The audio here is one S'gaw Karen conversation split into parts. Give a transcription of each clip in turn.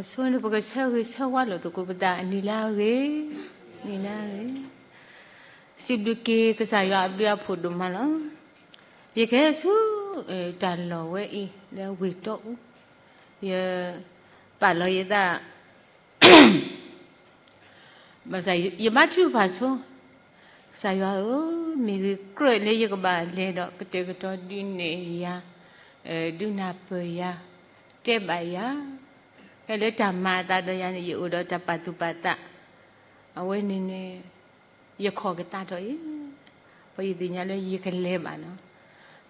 အဆိန့ၣ် ပကဆၢဂ့ၤဆၢဝါလိာ်သကိးပသး အနံၤလၢအဂ့ၤ, နံၤလၢအဂ့ၤ, စံးဘျုးက့ၤကစၢ်ယွၤအဘျုးအဖှိၣ်ဒိၣ်မးလီၤ. ယကဟဲဆူ တၢ်လီၢ်ဝဲအံၤ လၢဝ့ၢ်တီအူ, ယပာ်လီၤယသး ဘၣ်ဆၣ် ယဘါထုကဖၣ်ဆိ, ကစၢ်ယွၤဧၢ, မ့ၢ်ဂ့ၤကြၢးလၢယကဘၣ်လဲၤဒီး ကတဲာ်ကတီၤဒုးနဲၣ်ယၤ, ဒုးနၢ်ပၢၢ်ယၤ, တဲဘၣ်ယၤ, ဖဲလၢတၢ်မၤအသးဒီးယၤန့ၣ် ယအိၣ်ဒီးတၢ်ပာ်သူၣ်ပာ်သး, အဝဲန့ၣ်န့ၣ် ယခိးကသါထီၣ်အံၤ, ပယသ့ၣ်ညါလၢယကလဲၤဘၣ်နီၤ,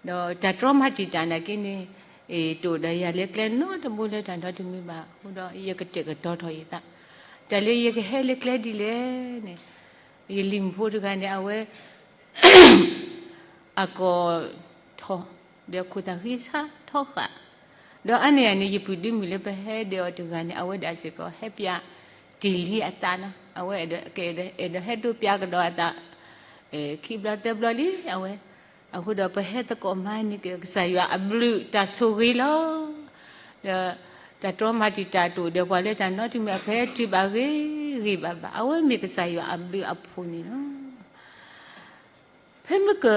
ဒီးတၢ်တြီမၤတံာ်တာ်နာ်က့န့ၣ် တအိၣ်ဒီးယၤလၢကျဲနီတဘိလၢတၢ်နီတမံၤဘၣ်အဃိဒီး ယကတဲာ်ကတီၤထီၣ်ယသး, တၢ်လၢယကဟဲလၢကျဲဒ်လဲၣ်န့ၣ်, ယလံၤမုၣ်ဖိတဂၤန့ၣ် အဝဲ အကိာ်ထီၣ် ဒီးခိၣ်သၣ်ဃံဆါထီဃာ်, ဒီးအါန့ၢ်အန့ၣ် ယပုၢ်ဒုမုၣ်လၢပဟဲဒၢးအီၤတဂၤန့ၣ် အဝဲဒၣ်စ့ၢ်ကီး ဟဲပျးတ့ၢ်လံအသးနီၤ, အဝဲအဲၣ်ဒိး အဲၣ်ဒိးဟဲဒိပျးကဒီးအသး ခံဘျီသၢဘျီလံ အဝဲ, အဃိဒီး ပဟဲသကိးမၤန့ၢ်က့ၤ ကစၢ်ယွၤအဘျုးတၢ်ဆိၣ်ဂ့ၤလီၤ. ဒီးတၢ်တြီမၤတံာ်တာ်တအိၣ်ဒီးပှၤလၢတၢ်နီတမံၤ အကဟဲတုၤဘၣ်ဂ့ၤဂ့ၤဘၣ်ဘၣ်, အဝဲမ့ၢ်ကစၢ်ယွၤအဘျုးအဖှိၣ်န့ၣ်လီၤ. ဖဲမ့ၢ်က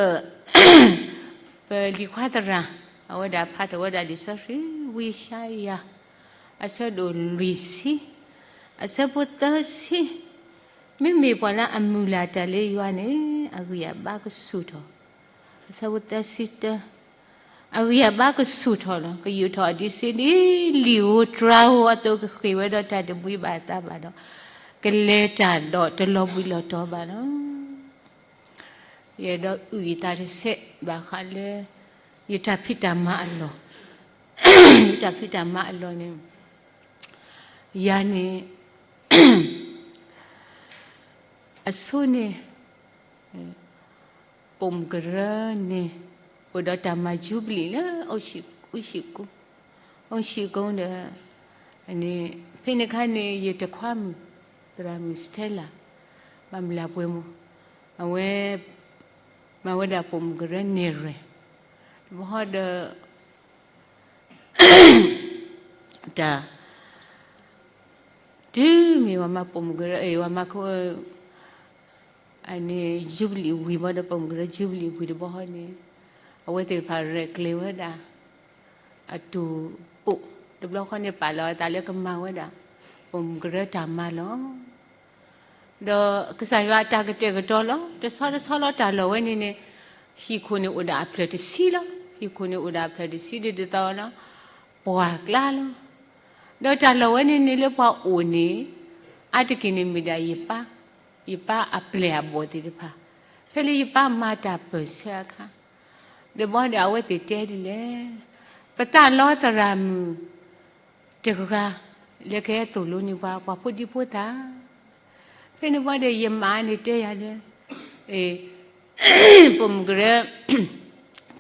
ပလံၤခွါသရၣ် အဝဲဒၣ်ဖးထီၣ်ဝဲဒၣ်လံာ်စီဆှံ ဝံယၡါယၤ အဆၢဒိၣ်လွံၢ်ဆံ အဆၢဖိသၢဆံ, မ့မ့ၢ်ပှၤလၢအမုၢ်လၢ်တၢ်လၢယွၤန့ၣ် အဂံၢ်အဘါကဆူၣ်ထီၣ်, အဆၢဖိသၢဆံတၢ, အဂံၢ်အဘါကဆူၣ်ထီၣ်လီၤ. ကယူာ်ထီၣ်အဒံးဆှံဒ်လံာ်ဧိၤတြၤဧိၤအသိး ကဃ့ၢ်ဝဲဒီးတၢ်တဘှံးဘၣ်အသးဘၣ်ဒီး ကလဲၤတၢ်ဒီးတလီၤဘှံးလီၤတီၤဘၣ်လီၤ. ယအဲၣ်ဒိးအုၣ်ယသးတစဲးဘၣ်ဃးလၢ ယတၢ်ဖံးတၢ်မၤအလီၢ်, ယတၢ်ဖံးတၢ်မၤအလီၢ်န့ၣ် ယၤန့ၣ် အဆိန့ၣ် ပိာ်မုၣ်ကရၢန့ၣ် အိၣ်ဒီးတၢ်မၤယူဘလံၣ်လၢ အိၣ်ဆံးကိ, အိၣ်ဆံးကိဒီး ဖဲန့ၣ်အခါန့ၣ် ယတခွါမုၣ် သရၣ်မုၣ်စထဲလၢ် ဘၣ်မုၢ်လၢ်ပှဲၤမိၢ်, အဝဲ မၤဝဲဒၣ်ပိာ်မုၣ်ကရၢနဲၣ်ရွဲၣ်, တဘျီဃီဒီး တၢ် တုၤမ့ၢ်ဝဲမၤပိာ်မုၣ်ကရၢ ဝဲမၤခိ အန့ၣ် ယူဘလံၣ်ဝံၤဘၣ်ဒီး ပိာ်မုၣ်ကရၢယူဘလံၣ်ဝံၤတဘျီဃီန့ၣ် အဝဲသ့ၣ်တဖၣ်ရဲၣ်ကျဲၤဝဲဒၣ် အတူၢ်ပိာ်, တဘျီဃီန့ၣ် ပာ်လီၤအသးလၢကမၤဝဲဒၣ် ပိာ်မုၣ်ကရၢတၢ်မၤလီၤ. ဒီးကစၢ်ယွၤအတၢ်ကတဲာ်ကတီၤလီၤ. တဆီတဆီလီၤ တၢ်လီၢ်ဝဲန့ၣ်န့ၣ် ဟံၣ်ခိၣ်န့ၣ်အိၣ်ဒၣ်အဖျၢၣ်တဆံလီၤ. ဟံၣ်ခိၣ်န့ၣ်အိၣ်ဒၣ်အဖျၢၣ်တဆံဒ်သိးလီၤ ပှၢ်ကျါလီၤ. ဒီးတၢ်လီၢ်ဝဲန့ၣ်န့ၣ်လၢပှၤအိၣ်န့ၣ် အါတက့ၢ်န့ၣ်မ့ၢ်ဒၣ်ယပၢ်, ယပၢ်အပျဲၢ်အဘီၣ်သ့ၣ်တဖၣ်, ဖဲလၢယပၢ်မၤတၢ်ပၢၢ်ဆၢအခါ, ဒီးဘၣ်ဒီးအဝဲသ့ၣ်တဲဒ်လဲၣ်, ပသးလီသရၣ်မုၣ် တဂၤ လၢကဟဲသိၣ်လိန့ၢ်ပှၤ ပှၤဖိဒံဖိသၣ်, ဖဲန့ၣ်ဘၣ်ဒီး ယမါန့ၣ်တဲယၤလၢ ပိာ်မုၣ်ကရၢ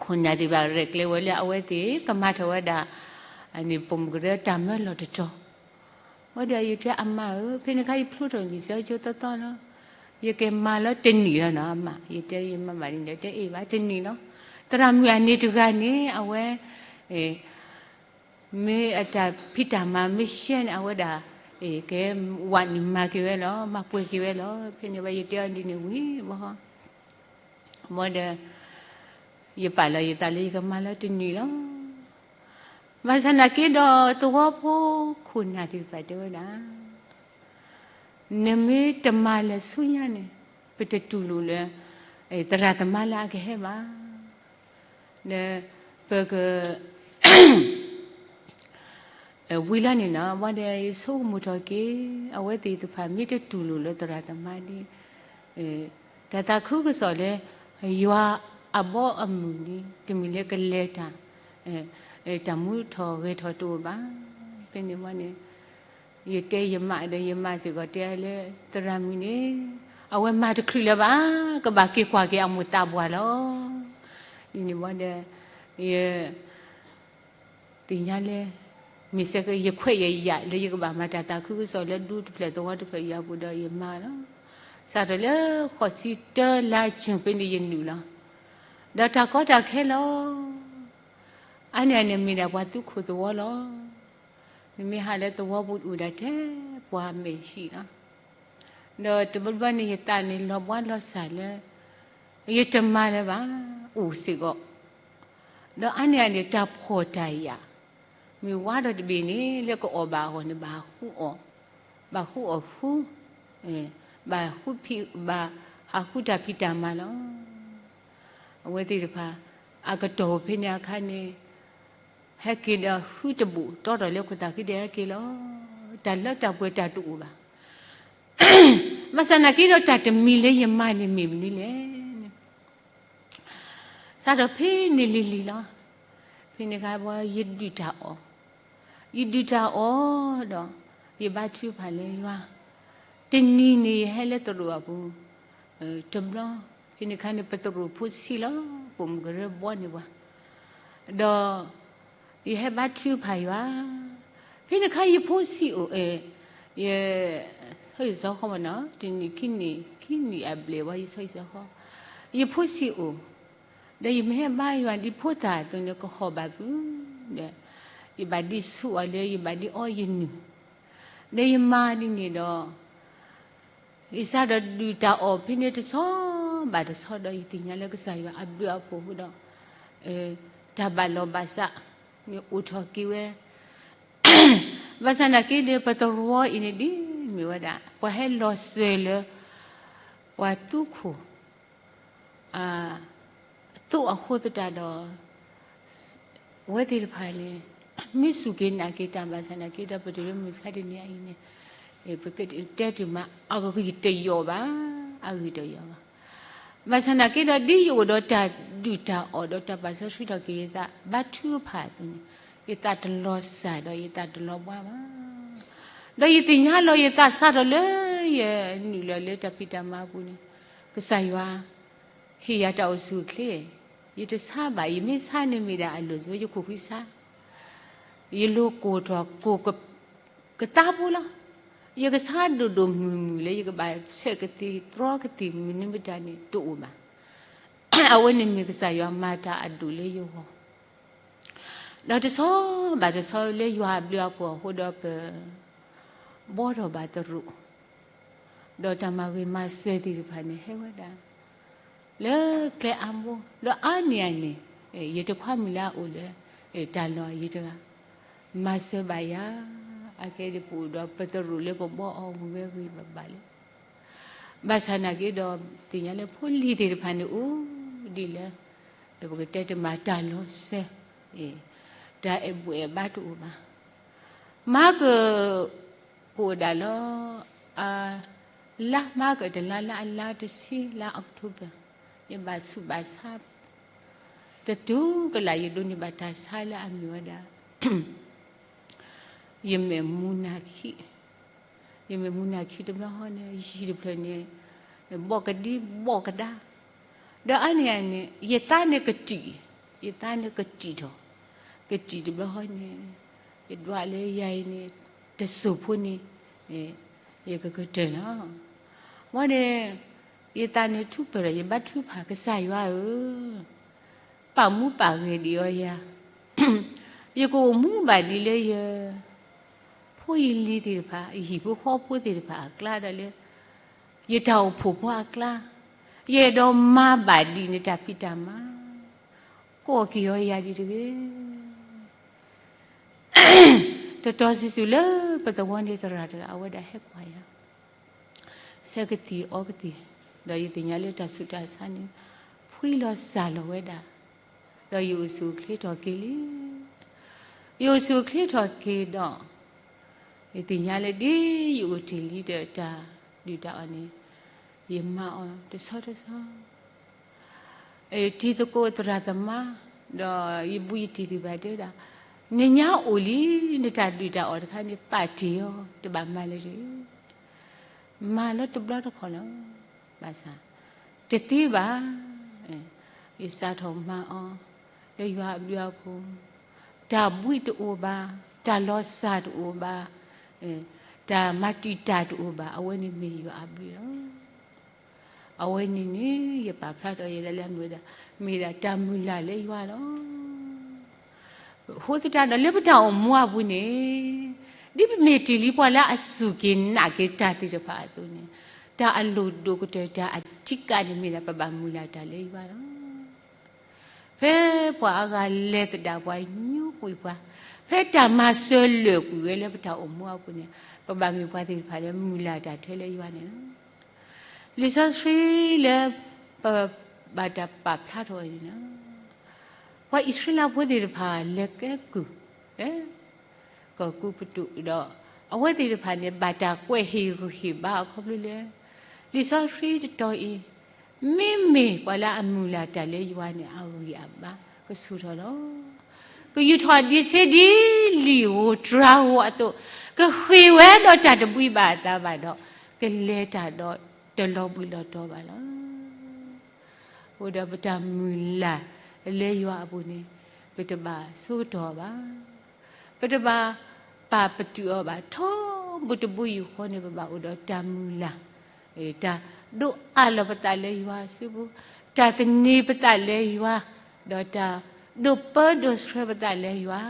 ခိၣ်နၢ်သ့ၣ်တဖၣ်ရဲၣ်ကျဲၤဝဲလၢအဝဲသ့ၣ် ကမၤထီၣ်ဝဲဒၣ် ပိာ်မုၣ်ကရၢတၢ်မၢလီၢ်တတီၤ, ဘၣ်ဒီးယတဲအမါဧၢ, ဖဲန့ၣ်အခါယဖျိထီၣ်လံာ်စီဆှံကၠိသီသီလီၤ, ယကမၤလီၤတနံၣ်လီၤနီၤအမါ, ယတဲယမါဘၣ်န့ၣ်ဒီး တဲအ့ၣ်ဘၣ်တနံၣ်လီၤ, သရၣ်မုၣ်အန့ၣ်တဂၤန့ၣ် အဝဲ မ့ၢ်အတၢ်ဖံးတၢ်မၤမ့ၢ်ရှဲန့ၣ် အဝဲဒၣ် ကဲဝးနုာ်မၤက့ၤဝဲလီၤ, မၤပှဲၤက့ၤဝဲလီၤ. ဖဲန့ၣ်ဝဲယတဲအီၤဒ်န့ၣ်ဝံၤ ဘၣ်ဒီး ယပာ်လီၤယသးလၢယကမၤလီၤတနံၣ်လီၤ. ဘၣ်ဆၣ်နာ်က့ဒီး သဝီဖိခိၣ်နၢ်သ့ၣ်တဖၣ်တဲဝဲဒၣ် နမ့ၢ်တမၤလၢာ်ဆူညါန့ၣ် ပတတူၢ်လိာ်လၢ သရၣ်သမါလၢအကဟဲဘၣ်. ဒီးပက ဝံၤလီၤန့ၣ်နီၤ ဘၣ်ဒီးယဆိကမိၣ်ထီၣ်က့ၤ အဝဲသ့ၣ်တဖၣ်မ့ၢ်တတူၢ်လိာ်လၢသရၣ်သမါဒီး တၢ်သးခုကစီၣ်လၢ ယွၤအဘီအမုၢ်န့ၣ် တမ့ၢ်လၢကလဲၤတၢ် တၢ်မူထီၣ်ဂဲၤထီၣ်တအိၣ်ဘၣ်. ဖဲန့ၣ်ဘၣ်န့ၣ် ယတဲယမါဒီး ယမါစ့ၢ်ကီးတဲလၢ သရၣ်မုၣ်န့ၣ် အဝဲမၤတချုးလၢၤဘၣ်, ကဘၣ်က့ၤကွၢ်က့ၤအမိၢ်သးပှၢ်လီၤ. ဒ်န့ၣ်ဘၣ်ဒီး ယ သ့ၣ်ညါလၢ မ့ၢ်စ့ၢ်ကီးယခွဲးယယာ်လၢယကဘၣ်မၤတၢ်သးခုကစီၣ်လၢဒူတဖျၢၣ်သဝီတဖျၢၣ်ယွၤပူၤဒီးယမါလီၤ. စးထီၣ်လၢဃိးဆံတၢလါယူၢ်ဖဲန့ၣ်ယနုာ်လီၤ. ဒီးတၢ်ကီတၢ်ခဲလီၤ. အါန့ၢ်အန့ၣ်မ့ၢ်ဒၣ်ပှၤသူခိၣ်သဝီလီၤ. နမ့ၢ်ဟးလၢသဝီပူၤတအိၣ်ဒၣ်ထဲပှၤမဲာ်ဟံၣ်လီၤ. ဒီးတဘျီဘျီန့ၣ် ယသးန့ၣ်လီၤဘှါလီၤစၢ်လၢ ယတမၤလၢၤဘၣ်, အိၣ်စ့ၢ်ကီး, ဒီးအါန့ၢ်အန့ၣ် တၢ်ဖှီၣ်တၢ်ယာ်, မ့ၢ်ဝါဒီးတဘ့ၣ်န့ၣ် လၢကအီၣ်ဘၣ်အဂီၢ်န့ၣ် ဘၣ်ဃုအီၣ်, ဘၣ်ဃုအီၣ်ဃု, ဘၣ်ဃုဖံး, ဘၣ်ဟးဃုတၢ်ဖံးတၢ်မၤလီၤ. အဝဲသ့ၣ်တဖၣ် အကတီၢ်အိၣ်ဖဲန့ၣ်အခါန့ၣ် ဟဲက့ၤဒီးဃုတဘိၣ် တီထီၣ်လၢခိၣ်သးဃံဒီးဟဲက့ၤလီၤ. တၢ်လၢတၢ်ပှဲၤတၢ်တအိၣ်ဘၣ်. ဘၣ်ဆၣ်နာ်က့ဒီး တၢ်တမံၤလၢယမၤန့ၣ်မ့ၢ်မနုၤလဲၣ်န့ၣ် စးထီၣ်ဖဲန့ၣ်လံၤလံၤလီၤ. ဖဲန့ၣ်အခါ ယဒုၣ်တၢ်အီၣ်, ယဒုၣ်တၢ်အီၣ်ဒီး ယဘါထုကဖၣ်လၢယွၤ, တနံၤန့ၣ် ယဟဲလၢသရိာ်အပူၤ တဘျီ, ဖဲန့ၣ်အခါန့ၣ် ပသရိာ်ဖိဆံးလီၤ, ပိာ်မုၣ်ကရၢဘီန့ၢ်ပှၤ, ဒီး ယဟဲဘါထုကဖၣ်ယွၤ, ဖဲန့ၣ်အခါယဖိဆံးအိၣ်, ယ ဆီဟံၣ်ဆီဃီမနီၤ, တနံၣ်ခံနံၣ် ခံနံၣ်အဘျဲၣ်ဝဲ ယဆီဟံၣ်ဆီဃီ, ယဖိဆံးအိၣ်, ဒီးယမ့ၢ်ဟဲဘါယွၤဒ်ဖိသၣ်အသိးန့ၣ် ကဟီၣ်ဘၣ်ပူၤ, ဒီး ယဘၣ်ဒ်ဆူးအီၤလၢ ယဘၣ်ဒ်အီယနုၢ်, ဒီးယမၤဒ်န့ၣ်ဒီး ယစးဒီးဒုၣ်တၢ်အီၣ်ဖဲန့ၣ်တဆီဘၣ်တဆီဒီး ယသ့ၣ်ညါလၢကစၢ်ယွၤအဘျုးအဖှိၣ်အဃိဒီး တၢ်ဘၣ်လီၤဘၣ်စးန့ၣ်အိၣ်ထီၣ်က့ၤဝဲ, ဘၣ်ဆၣ်နာ်က့ဒီး ပသရိာ်အံၤန့ၣ်ဒ်မ့ၢ်ဝဲဒၣ် ပှၤဟဲလီၤစၢၤလၢ ပှၤသူခိၣ် အသိးအဃိသတးဒီး အဝဲသ့ၣ်တဖၣ်န့ၣ် မ့ၢ်စူၢ်က့ၤနာ်က့ၤတၢ်ဘၣ်ဆၣ်နာ်က့ဒီး ပတုၤလၢမုၢ်ဆါတနံၤအံၤန့ၣ် ပကတဲတ့ၢ်မး အဂ့ၢ်တယီၤဘၣ်, အဂ့ၢ်တယီၤဘၣ်. ဘၣ်ဆၣ်နာ်က့ဒီး ဒ်ယအိၣ်ဒီးတၢ်ဒုၣ်တၢ်အီၣ်ဒီးတၢ်ပာ်စီဆှံထီၣ်က့ၤယသး ဘါထုကဖၣ်အသိးန့ၣ် ယသးတလီၤစၢ်ဒီးယသးတလီၤဘှါဘၣ်. ဒီးယသ့ၣ်ညါလီၤယသးစးထီၣ်လၢယနုာ်လီၤလၢတၢ်ဖံးတၢ်မၤအပူၤန့ၣ် ကစၢ်ယွၤ ဟ့ၣ်ယၤတၢ်အိၣ်ဆူၣ်အိၣ်ချ့, ယတဆါဘၣ်, ယမ့ၢ်ဆါန့ၣ်မ့ၢ်ဒၣ်အလိၤဆိ ယခိၣ်ဃံဆါ, ယလိၤကိၢ်ထီၣ်ကိၢ်ကသါဖိလီၤ. ယကဆါဒိၣ်ဒိၣ်မုၢ်မုၢ်လၢယကဘၣ်ဆဲးကသံၣ်သြီကသံၣ်မနုၤမတၤန့ၣ်တအိၣ်ဘၣ်. အဝဲန့ၣ်မ့ၢ်ကစၢ်ယွၤမၤတၢ်အဒိၣ်လၢယဂီၢ် ဒီးတဆီဘၣ်တဆီလၢယွၤအဘျုးအဖှိၣ်အဃိဒီးပ ဘှီထီၣ်ဘၣ်သရိာ်, ဒီးတၢ်မၤဂ့ၤမၤစၢၤသ့ၣ်တဖၣ်န့ၣ် ဟဲဝဲဒၣ် လၢကျဲအါဘိ, ဒီးအါန့ၢ်အန့ၣ် ယတခွါမုၣ်လၢအအိၣ်လၢ တၢ်လီၢ်အယံၤတဂၤ မၤစၢၤဘၣ်ယၤ, အခဲအံၤပအိၣ်ဒီးပသရိာ်လၢပဘှီအီၤဝံၤဝဲဂ့ၤဘၣ်ဘၣ်လံ. ဘၣ်ဆၣ်နာ်က့ဒီး သ့ၣ်ညါလၢဖိလံၤသ့ၣ်တဖၣ်န့ၣ်အိၣ်ဒ်လၢ ပကတဲတမံၤတၢ်လီၤစဲ တၢ်အဲၣ်ဘူၣ်အဲၣ်ဘါတအိၣ်ဘၣ်. မၤက ကအိၣ်ဒၣ်လၢ အ လါမၤကတလါလၢအလါတဆံလါ October ယဘၣ်ဆူးဘၣ်ဆါ တတုၤကလာ်ယဒိးန့ၢ်ဘၣ်တၢ်ဆါလၢအမ့ၢ်ဝဲဒၣ် ယမဲာ်မူနၢ်ခံ, ယမဲာ်မူနၢ်ခံတဘျီဃီန့ၣ် ယဟံၣ်တဖျၢၣ်န့ၣ် ဘီၣ်ကဒံဘီၣ်ကဒါ, ဒီးအါန့ၢ်အန့ၣ် ယသးန့ၣ်ကတံာ်, ယသးန့ၣ်ကတံာ်ထီၣ်, ကတံာ်တဘျီဃီန့ၣ် ယဒွးလၢယၤအံၤန့ၣ် တစိၢ်ဖိန့ၣ် ယကကတၢၢ်လီၤ. ဘၣ်န့ၣ် ယသးန့ၣ်ထူးပၢၢ်ဒီး ယဘါထုကဖၣ်ကစၢ်ယွၤဧၢ ပာ်မူပာ်ဂဲၤဒံးအီၤယၤ, ယကအိၣ်မူဘၣ်ဒ်လၢယ ဖိယလံၤသ့ၣ်တဖၣ် ယဟံၣ်ဖိဃီဖိသ့ၣ်တဖၣ်အကျါဒီးလၢ ယတၢ်အိၣ်ဖှိၣ်ဖိအကျါ, ယအဲၣ်ဒိးမၤဘၣ်ဒ်နတၢ်ဖံးတၢ်မၤ, ကိးက့ၤအီၤယၤဒ်တဂ့ၤ. တတီၤစုာ်စုာ်လၢပသဝီန့ၣ်သရၣ်တဂၤ အဝဲဒၣ်ဟဲကွၢ်ယၤ ဆဲးကသံၣ်အီကသံၣ်, ဒီးယသ့ၣ်ညါလၢတၢ်ဆူးတၢ်ဆါန့ၣ် ဖှံလီၤစၢ်လီၤဝဲဒၣ်, ဒီးယအိၣ်ဆူၣ်အိၣ်ချ့ထီၣ်က့ၤလံ. ယအိၣ်ဆူၣ်အိၣ်ချ့ထီၣ်က့ၤဒီး ယသ့ၣ်ညါလၢဒ်ယအိၣ်တ့ၢ်လံဒီးတၢ်ဒုၣ်တၢ်အီၣ်န့ၣ် ယမၤအီၤတဆီတဆီ တံၤသကိးသရၣ်သမါ, ဒီးယဘူးယတံၢ်သ့ၣ်တဖၣ်တဲဝဲဒၣ်, နညါအိၣ်လံ, နတၢ်ဒုၣ်တၢ်အီၣ်တခါန့ၣ် ပာ်တ့ၢ်အီၤ, တဘၣ်မၤလၢၤတဂ့ၤ. မၤလၢတဘျီတခီၣ်လီၤ. ဘၣ်ဆၣ် တသ့ဘၣ်. ယစးထီၣ်မၤအီၤ လၢယွၤအဘျုးအဖှိၣ်, တၢ်ဘှံးတအိၣ်ဘၣ်, တၢ်လီၤစၢ်တအိၣ်ဘၣ်, တၢ်မၤတံာ်တာ်တအိၣ်ဘၣ်, အဝဲန့ၣ်မ့ၢ်ယွၤအဘျုးလီၤ. အဝဲန့ၣ်န့ၣ် ယပာ်ဖျါထီၣ်ယဲဒၣ်လၢအမ့ၢ်ဝဲဒၣ်, မ့ၢ်ဒၣ်တၢ်မုၢ်လၢ်လၢယွၤလီၤ. အဃိသတးဒီး လၢပတၢ်အိၣ်မူအပူၤန့ၣ် ဒ်ပမ့ၢ်တ့ၢ်လံပှၤလၢအစူၢ်က့ၤနာ်က့ၤတၢ်သ့ၣ်တဖၣ်အသိးန့ၣ်, တၢ်အလိၣ်ဒိၣ်ကတၢၢ်တၢ်အထံကၣ်န့ၣ်မ့ၢ်ဒၣ် ပဘၣ်မုၢ်လၢ်တၢ်လၢယွၤလီၤ. ဖဲပှၤအါဂၤလဲၤသဒၣ်ပှၤ ညိကွံာ်ပှၤ, ဖဲတၢ်မၤစၢၤလၢာ်ကွံာ်ဝဲလၢပတၢ်အိၣ်မူအပူၤန့ၣ်, ပဘၣ်မ့ၢ်ပှၤသ့ၣ်တဖၣ်လၢမုၢ်လၢ်တၢ်ထဲလၢယွၤန့ၣ်လီၤ. လံာ်စီဆှံလၢ ပဘၣ်တၢ်ပာ်ဖျါထီၣ်အံၤန့ၣ်လီၤ. ပှၤအံၣ်စရ့လးဖိသ့ၣ်တဖၣ်လဲၤကဲကုၢ်, ကီၢ်ကူပတူးဒီး အဝဲသ့ၣ်တဖၣ်န့ၣ် ဘၣ်တၢ်ကွဲးဟ့ၣ်ဂံၢ်ဟ့ၣ်ဘါအခီဖျိလၢ လံာ်စီဆှံတတီၤအံၤ, မ့မ့ၢ်ပှၤလၢအမုၢ်လၢ်တၢ်လၢယွၤန့ၣ် အဂံၢ်အဘါကဆူၣ်ထီၣ်လီၤ. ကယူာ်ထီၣ်ဒံးဆ့ဒံးလံာ်ဧိၤတြၤဧိၤအသိး, ကဃ့ၢ်ဝဲဒီးတၢ်တဘှံးဘၣ်အသးဘၣ်ဒီး, ကလဲၤတၢ်ဒီးတလီၤဘှံးလီၤတီၤဘၣ်လီၤ. အဃိဒီးပတၢ်မုၢ်လၢ်လၢယွၤအပူၤန့ၣ်, ပတဘၣ်ဆိကတီၢ်ဘၣ်. ပတဘၣ်ပာ်ပတုာ်အီၤဘၣ်. ထီဘိတဘိယူၢ်ဃီန့ၣ် ပဘၣ်အိၣ်ဒီးတၢ်မုၢ်လၢ်, တၢ်ဒိးအးလီၤပသးလၢယွၤစုပူၤ, တၢ်သန့ၤပသးလၢယွၤ, ဒီးတၢ်ဒိးပၢဒိးဆှၢပသးလၢယွၤ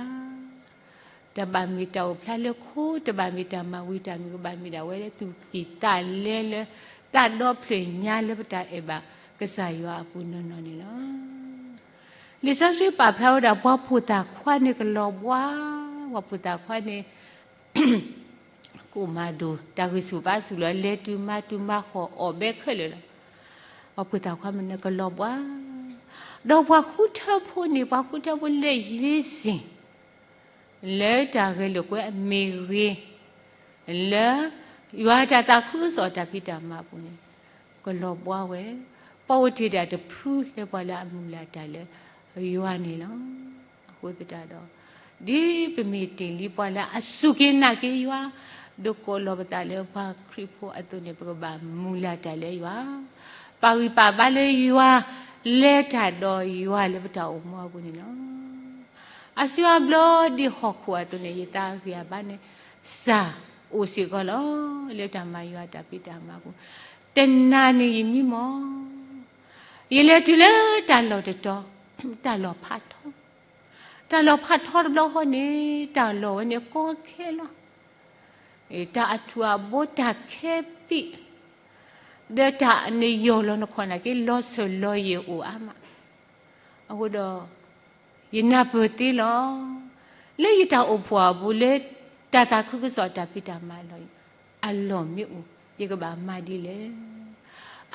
တဘၣ်မ့ၢ်တၢ်အိၣ်ဖျါလၢခိ, တဘၣ်မ့ၢ်တၢ်မၤဝံၤတၢ်မုာ်, ကဘၣ်မ့ၢ်ဒၣ်ဝဲလၢသူၣ်ကံၢ်သးလဲလၢ သးဒီဖျၢၣ်ညါလၢပတၢ်အဲၣ်ဘၣ်ကစၢ်ယွၤအပူၤနီၢ်နီၢ်န့ၣ်လီၤ. လံာ်စီဆှံပာ်ဖျါဝဲဒၣ် ပှၤဖိသၣ်ခွါန့ၣ်ကလီၤဘှါ, ပှၤဖိသၣ်ခွါန့ၣ် ကိၣ်မၤဒိၣ် တၢ်ဂံၢ်ဆူၣ်ဘါဆူၣ်လီၤ, လဲၤတုၤမၤတုၤမၤဃီၣ်အီၣ်ဘဲခဲလၢာ်လီၤ. ပှၤဖိသၣ်ခွါမ့ၢ်န့ၣ်ကလီၤဘှါ, ဒီးပှၤဃုထၢဖိန့ၣ် ပှၤဃုထၢဖိလၢယ့စ့ၣ် လၢတၢ်ဂဲၤလိာ်ကွဲအမ့ၢ်ဂ့ၤ, လၢယွၤတၢ်သးခုကစီၣ်တၢ်ဖံးတၢ်မၤအပူၤန့ၣ် ကလီၤဘှါဝဲ, ပှၤအိၣ်တ့ၢ်ဒၣ်တဖုလၢပှၤလၢအမုၢ်လၢ်တၢ်လၢယွၤန့ၣ်လီၤ. အဃိသတးဒီး, ဒ်ပမ့ၢ်တ့ၢ်လံပှၤလၢအစူၢ်က့ၤနာ်က့ၤယွၤ, ဒိးကိးလီၤပသးလၢပှၤခရံာ်ဖိအသိးန့ၣ် ပကဘၣ်မုၢ်လၢ်တၢ်လၢယွၤ, ပာ်ဂံၢ်ပာ်ဘါလၢယွၤ, လဲၤတၢ်ဒီးယွၤလၢပတၢ်အိၣ်မူအပူၤန့ၣ်လီၤ. အါစုအါဘျီဒ်ဟီၣ်ခိၣ်အသိးန့ၣ် ယသးအဂံၢ်အဘါန့ၣ် စၢ်အိၣ်စ့ၢ်ကီးလီၤ. လၢတၢ်မၤယွၤတၢ်ဖံးတၢ်မၤအပူၤ, တနၤန့ၣ်ယမံမီၢ်, ယလဲၤတုၤလၢတၢ်လီၢ်တတီၤ, တၢ်လီၢ်ဖးထီ, တၢ်လီၢ်ဖးထီတဘျီဃီန့ၣ် တၢ်လီၢ်ဝဲန့ၣ်ကီခဲလီၤ. တၢ်အထူးအဘိတၢ်ခဲပံး, ဒီးတၢ်နယီၢ်လီၤနခီၣ်နာ်က့ လီၤဆၢၣ်လီၤယဲၢ်အိၣ်အါမး. အဃိဒီး ယနၢ်ပၢၢ်သ့လီၤ. လၢယတၢ်အိၣ်ဖှိၣ်အပူၤလၢ တၢ်သးခုကစီၣ်တၢ်ဖံးတၢ်မၤအလီၢ်အံၤ, အလီၢ်မ့ၢ်အိၣ် ယကဘၣ်မၤဒ်လဲၣ်.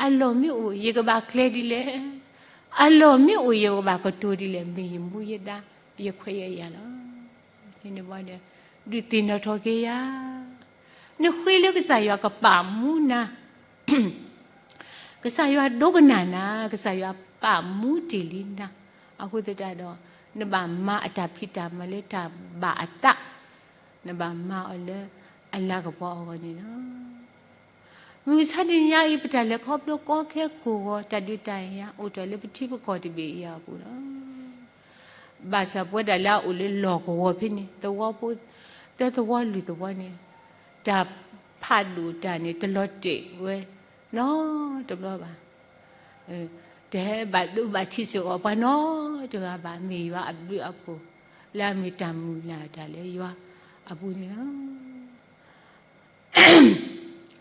အလီၢ်မ့ၢ်အိၣ် ယကဘၣ်ကျဲဒ်လဲၣ်. အလီၢ်မ့ၢ်အိၣ် ယကဘၣ်ကတိၤဒ်လဲၣ် မ့ၢ်ယမူယဒါ ယခွဲးယယာ်လီၤ. န့ၣ်ဘၣ်ဒီး ဒုးသ့ၣ်နီၣ်ထီၣ်က့ၤယၤ, နဃ့လၢကစၢ်ယွၤကပာ်မူနၤ ကစၢ်ယွၤဒိကနၣ်နၤ, ကစၢ်ယွၤပာ်မူတ့ၢ်လံနၤ. အဃိသတးဒီး နဘၣ်မၤအတၢ်ဖံးတၢ်မၤလၢတၢ်ဘၣ်အသး, နဘၣ်မၤအီၤလၢအလၤကပီၤအဂီၢ်န့ၣ်လီၤ. မုၢ်မဆါတနံၤညါအံၤ ပတၢ်လဲၤခီဖျိကီခဲကိၢ်ဂီၤ တၢ်ဒုးတၢ်ယၤအိၣ်ထီၣ်လၢပထံပကီၢ်တဘ့ၣ်အံၤအပူၤလီၤ. ဘၣ်ဆၣ်ပဝဲဒၣ်လၢအအိၣ်လၢလီၢ်ကဝီၤဖဲန့ၣ် သဝီဖိ သၢသဝီလွံၢ်သဝီန့ၣ် တၢ်ဖးဒိၣ်တၢ်န့ၣ် တလီၤတဲာ်ဝဲနီတဘျီဘၣ်. တဟဲဘၣ်ဒိဘၣ်ထံးစ့ၢ်ကီးပှၤနီတဂၤဘၣ်. မ့ၢ်ယွၤအဘျုးအဖှိၣ် လၢအမ့ၢ်တၢ်မုၢ်လၢ်တၢ်လၢယွၤအပူၤန့ၣ်လီၤ.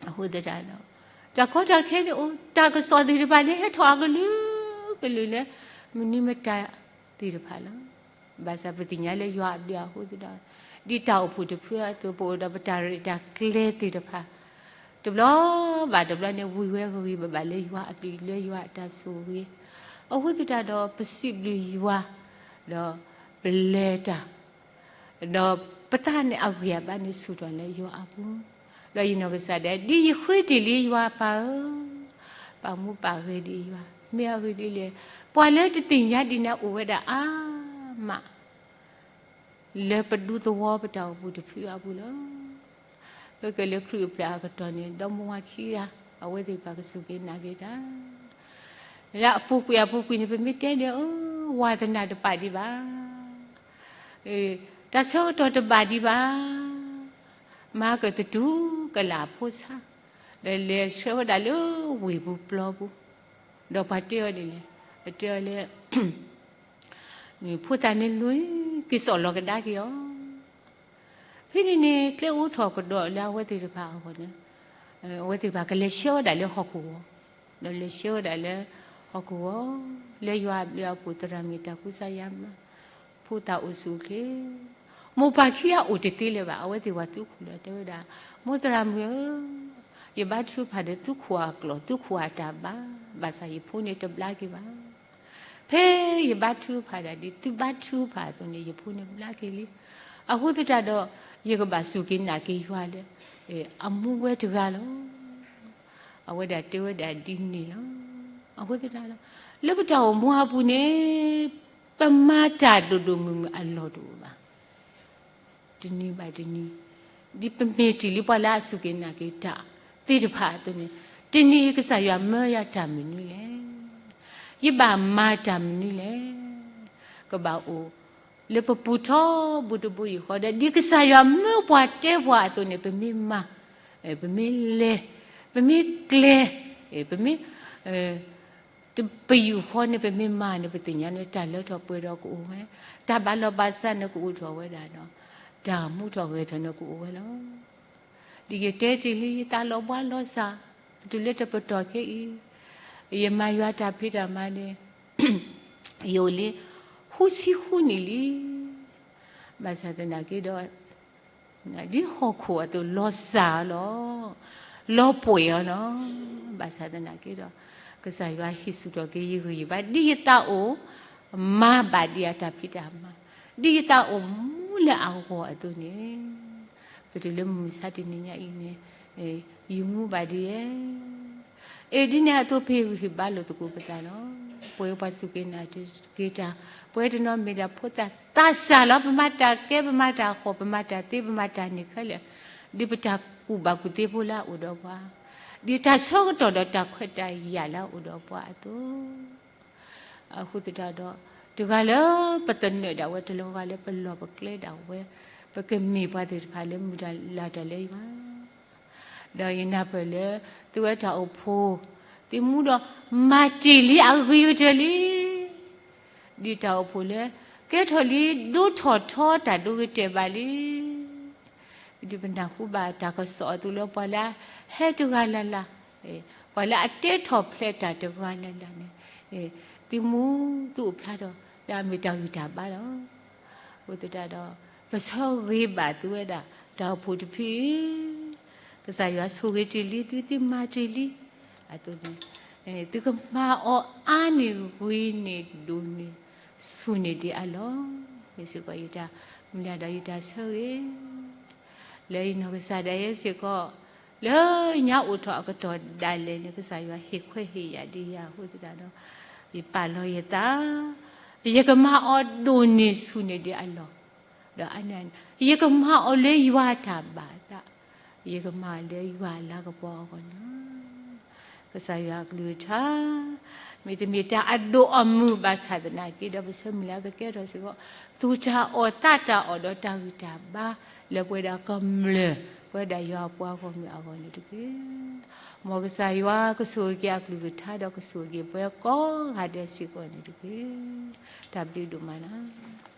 အဃိသတးဒီး တၢ်ကီတၢ်ခဲန့ၣ်အိၣ်, တၢ်ကစီၣ်သ့ၣ်တဖၣ်လၢဟဲထီၣ်အကလုာ်ကလုာ်လၢ မနုၤမတၤသ့ၣ်တဖၣ်လီၤ. ဘၣ်ဆၣ်ပသ့ၣ်ညါလၢယွၤအဘျုးအဃိသတးဒီး ဒ်တၢ်အိၣ်ဖှိၣ်တဖုအသိး ပအိၣ်ဒီးပတၢ်ရဲၣ်တၢ်ကျဲၤသ့ၣ်တဖၣ် တဘျီဘၣ်တဘျီန့ၣ် ဝံၤဝဲဂ့ၤဂ့ၤဘၣ်ဘၣ်လၢယွၤအဘျုး လၢယွၤအတၢ်ဆိၣ်ဂ့ၤ. အဃိသတးဒီး ပစံးဘျုးယွၤ ဒီးပလဲၤတၢ် ဒီးပသးန့ၣ်အဂံၢ်အဘါန့ၣ်ဆူၣ်ထီၣ်လၢယွၤအပူၤ, ဒီးယနီၢ်ကစၢ်ဒၣ် ဒ်ယဃ့တ့ၢ်လံယွၤပၢ်ဧၢ, ပာ်မူပာ်ဂဲၤဒံးယွၤ, မ့ၢ်အဂ့ၢ်ဒ်လဲၣ်, ပှၤလၢတသ့ၣ်ညါဒံးန့ၣ်အိၣ်ဝဲဒၣ်အါမး လၢပဒူသဝီပတၢ်အိၣ်ဖှိၣ်တဖုအပူၤလီၤ. ကဲကဲလၢခရံာ်အပျဲၢ်အကတီၢ်န့ၣ် ဒီမါဝၤခံဂၤ အဝဲသ့ၣ်တဖၣ်ကစူၢ်က့ၤနာ်က့ၤတၢ် လၢအပူၤကွံာ်အပူၤကွံာ်န့ၣ် ပမ့ၢ်တဲဒီး ဝါသနာတပာ်ဒံးဘၣ်, တၢ်ဆၢကတီၢ်တဘၣ်ဒံးဘၣ်, မၤကသတူၢ်ကလာ်ဖိဆါ, ဒီးလဲၤဆှၢဝဲဒၣ်လၢဝ့ၢ်ပူၤပျီပူၤ, ဒီးပှၤတဲအီၤဒ်လဲၣ်, တဲအီၤလၢ ဖိသၣ်န့ၣ်လွံၢ်က့ၤစိာ်လီၤကဒါက့ၤအီၤ, ဖဲန့ၣ်န့ၣ် ကျဲအိးထီၣ်ကဒီးလၢအဝဲသ့ၣ်တဖၣ်အဂီၢ်န့ၣ်, အဝဲသ့ၣ်တဖၣ်ကလဲၤဆှၢဝဲဒၣ်လၢဟီၣ်ခိၣ်ဂီၤ, ဒီးလဲၤဆှၢဝဲဒၣ်လၢဟီၣ်ခိၣ်ဂီၤ, လၢယွၤအဘျုးအဖှိၣ် သရၣ်မုၣ်တၢ်ကူစါယါမး, ဖိသၣ်အိၣ်ဆူၣ်အိၣ်ချ့, မိၢ်ပၢ်ခံဂၤအိၣ်တသ့လၢၤဘၣ်. အဝဲသ့ၣ်ဝဲသူခိၣ်ဒီးတဲဝဲဒၣ်, မိၢ်သရၣ်မုၣ်ဧၢ, ယဘါထုကဖၣ်ဒီး သုခိၣ်အကျိာ် သုခိၣ်အတၢ်ဘါ, ဘၣ်ဆၣ်ယဖိန့ၣ်တဘျါက့ၤဘၣ်. ဖဲယဘါထုကဖၣ်ဒၣ်ဒ်သုဘါထုကဖၣ်အသိးန့ၣ် ယဖိန့ၣ်ဘျါက့ၤလံ. အဃိသတးဒီး ယကဘၣ်စူၢ်က့ၤနာ်က့ၤယွၤလၢ အမူဝဲတဂၤလီၤ. အဝဲဒၣ်တဲဝဲဒၣ်ဒ်န့ၣ်လီၤ. အဃိသတးဒီး လၢပတၢ်အိၣ်မူအပူၤန့ၣ် ပမၤတၢ်ဒိၣ်ဒိၣ်မုၢ်မုၢ်အလီၢ်တအိၣ်ဘၣ်. တနံၤဘၣ်တနံၤ, ဒ်ပမ့ၢ်တ့ၢ်လံပှၤလၢအစူၢ်က့ၤနာ်က့ၤတၢ်သ့ၣ်တဖၣ်အသိးန့ၣ်, တနံၤအံၤကစၢ်ယွၤမၢယၤတၢ်မနုၤလဲၣ်. ယဘၣ်မၤတၢ်မနုၤလဲၣ်. ကဘၣ်အိၣ်လၢပပူၤထီဘိတဘိယူၢ်ဃီဒီး ဒ်ကစၢ်ယွၤမၢပှၤတဲပှၤအသိးန့ၣ် ပမ့ၢ်မၤ, ပမ့ၢ်လဲၤ, ပမ့ၢ်ကျဲ, ပမ့ၢ် တပယူၢ်ဃီန့ၣ် ပမ့ၢ်မၤန့ၣ် ပသ့ၣ်ညါန့ၣ် တၢ်လၢထီၣ်ပှဲၤထီၣ်ကအိၣ်ဝဲ, တၢ်ဘၣ်လီၤဘၣ်စးန့ၣ်ကအိၣ်ထီၣ်ဝဲဒၣ်ဒီး တၢ်မူထီၣ်ဂဲၤထီၣ်န့ၣ်ကအိၣ်ဝဲလီၤ. ဒ်ယတဲတ့ၢ်လံ ယသးလီၤဘှါလီၤစၢ်, ပတုၤလၢတပတီၢ်ခဲအံၤ, ယမၤယွၤတၢ်ဖံးတၢ်မၤန့ၣ် ယအိၣ်လံ ဃုဆံဃုနံၣ်လံ. ဘၣ်ဆၣ်သနာ်က့ဒီး ဒ်ဟီၣ်ခိၣ်အသိးလီၤစၢ်အီၤလီၤ, လီၤပှဲၤအီၤလီၤ. ဘၣ်ဆၣ်သနာ်က့ဒီး ကစၢ်ယွၤဟ့ၣ်ဆူၣ်ထီၣ်က့ၤယဂံၢ်ယဘါ ဒ်ယသးအိၣ် မၤဘၣ်ဒံးအတၢ်ဖံးတၢ်မၤ, ဒ်ယသးအိၣ်မူလၢအဂီၢ်အသိးန့ၣ်, ပတုၤလၢမုၢ်မဆါတနံၤညါအံၤန့ၣ် ယမူဘၣ်ဒံးဧါ. အ့ၣ် ဒ်န့ၣ်အသိး ပဟ့ၣ်ဂံၢ်ဟ့ၣ်ဘါလိာ်သကိးပသးလီၤ. ပဝဲပှၤစူၢ်က့ၤနာ်က့ၤတၢ်, ပဝဲတနီၤမ့ၢ်ဒၣ်ဖိသၣ်သးစၢ်လီၤ. ပမၤတၢ်ကဲ ပမၤတၢ်ဃီၣ် ပမၤတၢ်သ့ ပမၤတၢ်န့ၢ်ခဲလၢာ်, ဒ်ပတၢ်ကူၣ်ဘၣ်ကူၣ်သ့ဖိလၢအအိၣ်ဒီးပှၤ, ဒ်တၢ်ဆၢကတီၢ်ဒီးတၢ်ခွဲးတၢ်ယာ်လၢအအိၣ်ဒီးပှၤအသိး အဃိသတးဒီး တဂၤလၢပသနၢၣ်ဒၣ်ဝဲ တဂၤလၢပလီၢ်ပကျဲဒၣ်ဝဲ, ပကမ့ၢ်ပှၤသ့ၣ်တဖၣ်လၢမုၢ်တၢ်လၢ်တၢ်လၢယွၤ, ဒီးယနၢ်ပၢၢ်လၢ သုဝဲတၢ်အိၣ်ဖှိၣ် သုမူဒီး မၤတ့ၢ်လံအဂ့ၤကတၢၢ်လံ. ဒ်တၢ်အိၣ်ဖှိၣ်လၢ ကဲထီၣ်လံ ဒိထီၣ်ထီတၢ်ဒိကတၢၢ်ဘၣ်လံ. ဒ်ပနၢ်ဟူဘၣ်တၢ်ကစီၣ်အသိးလၢ ပှၤလၢအဟဲတဂၤလၢ်လၢ်, ပှၤလၢအတဲထီၣ်ဖျဲးတၢ်တဂၤလၢ်လၢ်န့ၣ်, သုမူသုအိၣ်ဖျါထီၣ် လၢအမ့ၢ်တၢ်ဂံၢ်တၢ်ဘါလီၤ. အဃိသတးဒီး ပဆၢဂ့ၤဘၣ်သုဝဲဒၣ် တၢ်အိၣ်ဖှိၣ်တဖုအံၤ, ကစၢ်ယွၤဆိၣ်ဂ့ၤတ့ၢ်လံသု သုမၤတ့ၢ်လံအသိးန့ၣ်, သုကမၤအီၤအါန့ၢ်ဂ့ၤန့ၢ်ဒိၣ်န့ၢ်ဆူၣ်န့ၢ်ဒံးအလီၢ်, မ့ၢ်စ့ၢ်ကီးယတၢ်မုၢ်လၢ်ဒီးယတၢ်ဆၢဂ့ၤ လၢယနီၢ်ကစၢ်ဒၣ်ယဲစ့ၢ်ကီး, လၢညါအိၣ်ထီၣ်အကတီၢ်ဒၣ်လဲာ်န့ၣ် ကစၢ်ယွၤဟ့ၣ်ခွဲးဟ့ၣ်ယာ်ဒံးယၤအဃိသတးဒီး, ယပာ်လီၤယသး, ယကမၤအီၤဒိၣ်န့ၢ်ဆူၣ်န့ၢ်ဒံးအလီၢ်, ဒီးအန့ၣ် ယကမၤအီၤလၢယွၤအတၢ်ဘၣ်အသး, ယကမၤအီၤလၢယွၤအလၤကပီၤအဂီၢ်န့ၣ်လီၤ. ကစၢ်ယွၤအကလုၢ်ကထါ မ့တမ့ၢ်တၢ်အဒိၣ်အမုၢ်ဘၣ်ဆၣ်သနာ်က့ဒီး ပဆၢမုၢ်လၢ်ကကဲထီၣ်စ့ၢ်ကီး သူၣ်တၢ်အီၣ်သးတၢ်အီၣ်ဒီးတၢ်ဂံၢ်တၢ်ဘါ လၢပဝဲဒၣ်ကမျၢၢ် ပဝဲဒၣ်ယွၤအပှၤဂီၢ်မုၢ်အဂီၢ်န့ၣ်တက့ၢ်. မ်ကစၢ်ယွၤကဆိၣ်ဂ့ၤက့ၤအကလုၢ်ကထါဒီးကဆိၣ်ဂ့ၤက့ၤပှၤကိးဂၤဒဲးစ့ၢ်ကီးန့ၣ်တက့ၢ်. တၢ်ဘျုးဒိၣ်မးလီၤ.